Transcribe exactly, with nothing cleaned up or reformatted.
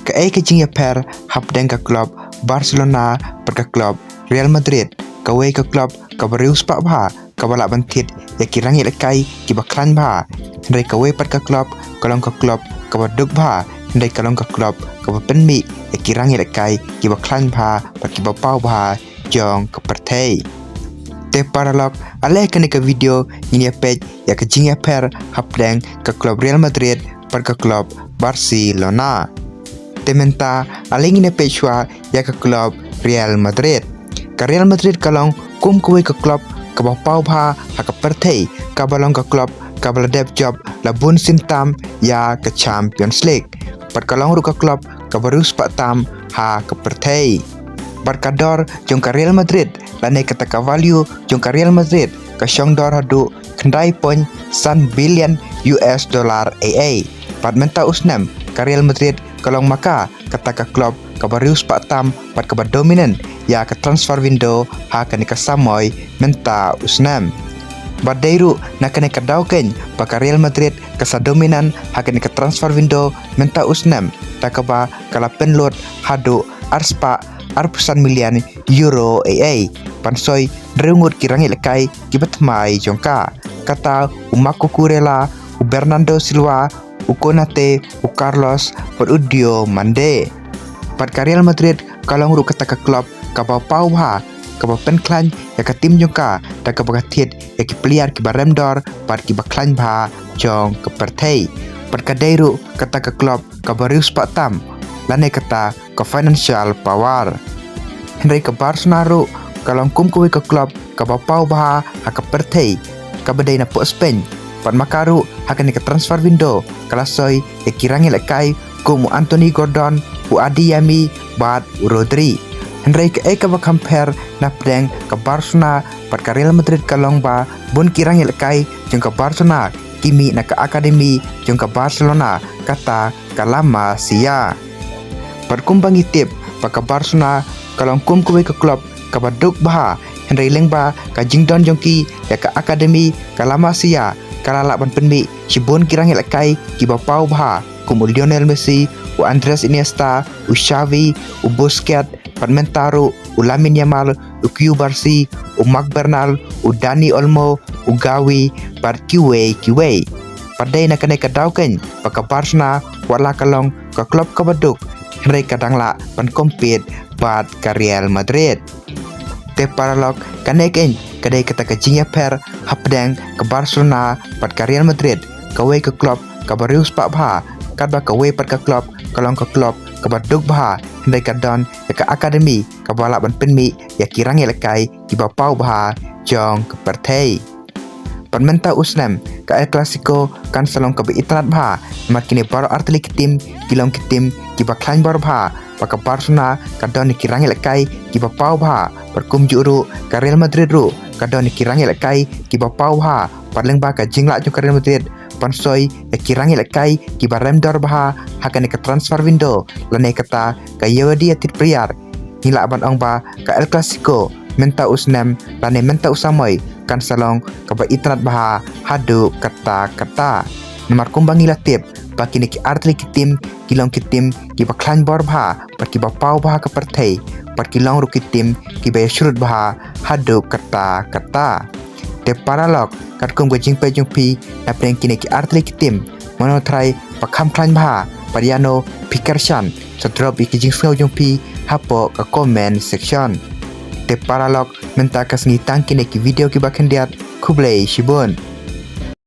Kaei ka jingïapher hapdeng ka klub Barcelona bad ka klub Real Madrid? Kawei ka klub kaba riewspah bha, kaba lah ban thied ïa ki rangïalehkai kiba khlaiñ bha. Hynrei kawei pat ka klub ka long ka klub kaba duk bha, hynrei ka long ka klub kaba pynmih ïa ki rangïalehkai kiba khlaiñ bha bad kiba paw bha jong ka pyrthei. Te paralok, ha kane ka video ngin ïa peit ïa ka jingïapher hapdeng ka klub Real Madrid bad ka klub Barcelona. Te mynta, ale ngin ïa peit shuwa ïa ka klub Real Madrid. Ka Real Madrid ka long kum kawei ka klub kaba paw bha ha ka pyrthei, kaba long ka klub kaba la dep jop la bun sien tam ïa ka Champions League. Bad ka long ruh ka klub kaba riewspah tam ha ka pyrthei. Bad ka dor jong ka Real Madrid, lane kata ka value jong ka Real Madrid, ka shong dor haduh khyndai point san billion U S dollar A A. Bad mynta u snem ka Real Madrid ka long ma ka kata ka klub kaba riewspah tam bad kaba dominant ïa ka transfer window ha kane ka samoi mynta u snem. Bad dei ruh na kane ka daw keiñ ba ka Real Madrid ka sa dominant ha kane ka transfer window mynta u snem, da kaba ka la pynlut haduh arspah arphew san million euro A A, ban soi hynriew ngut ki rangïalehkai kiba thymmai jong ka. Kata u Marc Cucurella, u Bernardo Silva, u Konate, u Carlos bad u Diomande. Bad ka Real Madrid ka long ruh kata ka klub kaba paw bha, kaba pynkhlaiñ ïa ka tim jong ka da kaba ka thied ïa ki player kiba rem dor bad kiba khlaiñ bha jong ka pyrthei. Bad ka dei ruh kata ka klub kaba riewspah tam, lane kata ka financial power. Hynrei ka Barcelona ruh ka long kum kawei ka klub kaba paw bha ha ka pyrthei, kaba dei na poh Spain. Bad ma ka ruh ha kane ka transfer window ka la soi ïa ki rangïalehkai kum u Anthony Gordon, u Adiyemi bad u Rodri. Hynrei kaei kaba kham pher napdeng ka Barcelona bad ka Real Madrid ka long ba bun ki rangïalehkai jong ka Barcelona ki mih na ka academy jong ka Barcelona, kata ka La Masia. Bad kumba ngi tip ba ka Barcelona ka long kum kawei ka klub kaba duk bha, hynrei lyngba ka jingdon jong ki ïa ka academy ka La Masia, ka la lah ban pynmih shibun ki rangïalehkai kiba paw bha kum u Lionel Messi, u Andres Iniesta, u Xavi, u Busquets, bad mynta ruh u Lamine Yamal, u Cubarsí, u Marc Bernal, u Dani Olmo, u Gavi bad kiwei kiwei. Bad dei na kane ka daw keiñ ba ka Barcelona, wat la ka long ka klub kaba duk, hynrei ka dang lah ban compete bad ka Real Madrid. Te paralok, kane keiñ ka dei kata ka jingïapher hapdeng ka Barcelona bad ka Real Madrid, kawei ka klub kaba riewspah bha, katba kawei pat ka klub ka long ka klub kaba duk bha, hynrei ka don ïa ka academy kaba lah ban pynmih ïa ki rangïalehkai kiba paw bha jong ka pyrthei. Bad mynta u snem ka El Clasico kan sa long kaba itynnad bha, namar kine baroh artylli ki tim ki long ki tim kiba khlaiñ bor bha. Bad ka Barcelona ka don ïa ki rangïalehkai kiba paw bha, bad kumjuh ruh ka Real Madrid ruh ka don ïa ki rangïalehkai kiba paw bha. Bad lyngba ka jinglah jong ka Real Madrid ban soi ïa ki rangïalehkai kiba rem dor bha ha kane ka transfer window, lane kata ka ïoh ïa ki player, ngi lah ban ong ba ka El Clasico mynta u snem lane mynta u samoi kan sa long kaba itynnad bha haduh katta katta. Namar kumba ngi la tip ba kine ki artylli ki tim ki long ki tim kiba khlaiñ bor bha, bad kiba paw bha ha ka pyrthei, bad ki long ruh ki tim kiba ïashrut bha haduh katta katta. Te paralok, katkum ka jingpeit jong phi napdeng kine ki artylli ki tim, mano trai ba kham khlaiñ bha, bad ïano phi kyrshan? Sa drop ïa ki jingsngew jong phi hapoh ka comment section. Te paralok, mynta ka sngi tang kine ki video kiba khyndiat. Khublei shibun.